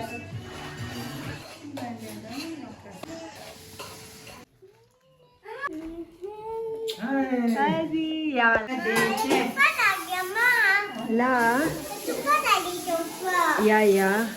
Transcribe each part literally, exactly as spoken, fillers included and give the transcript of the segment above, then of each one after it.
Hi. Hi, yeah. La. Yeah, yeah.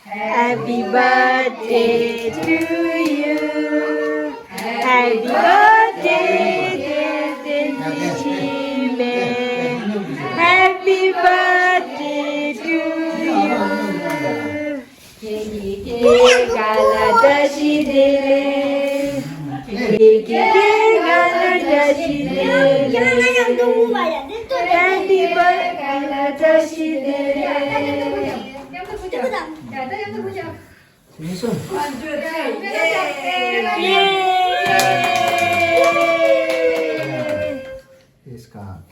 Happy birthday to you. Happy birthday, dear Tenzin Chime. Happy birthday to you. Happy birthday. Yay! Praise God.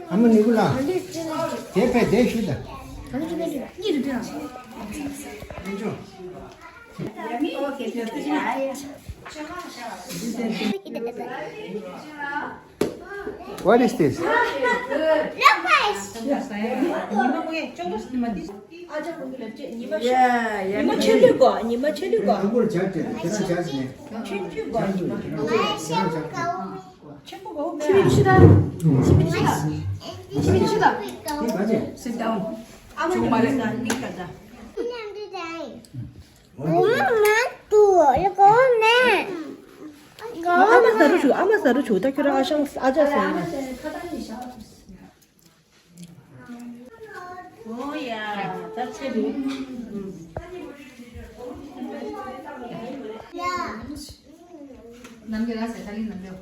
ཨ་མ་ནི་གུ་ལ། དེ་ཕེ་དེ་ཤུ་ད། What is this? ཉི་མ་ཆེ་ལུས་གོ་ཉི་མ་ཆེ་ལུས་གོ་ཉི་མ་ཆེ་ལུས་གོ་ཆེན་ཆུ་གོ་ཆེན་ཆུ་གོ་ཆེན་ཆུ་གོ་ཆེན་ཆུ་གོ་ཆེན་ཆུ་གོ Sit down. ཨ་མ་ཉི་མ་ལ་ནི་ཀ་ད། ཨ་མ་ཟ་རུ་ཆུ་ཨ་མ་ཟ་རུ་ཆུ་ད་ཁྱོད་རང་ཨ་ཞང་ཨ་ཅག་ཟ་ཡིན། ཨོ་ཡ། ད་ཚེ་རུ། ནམ་རྒྱུན་ར་ཟེར་ཐ་ལི་ནམ་རྒྱུན།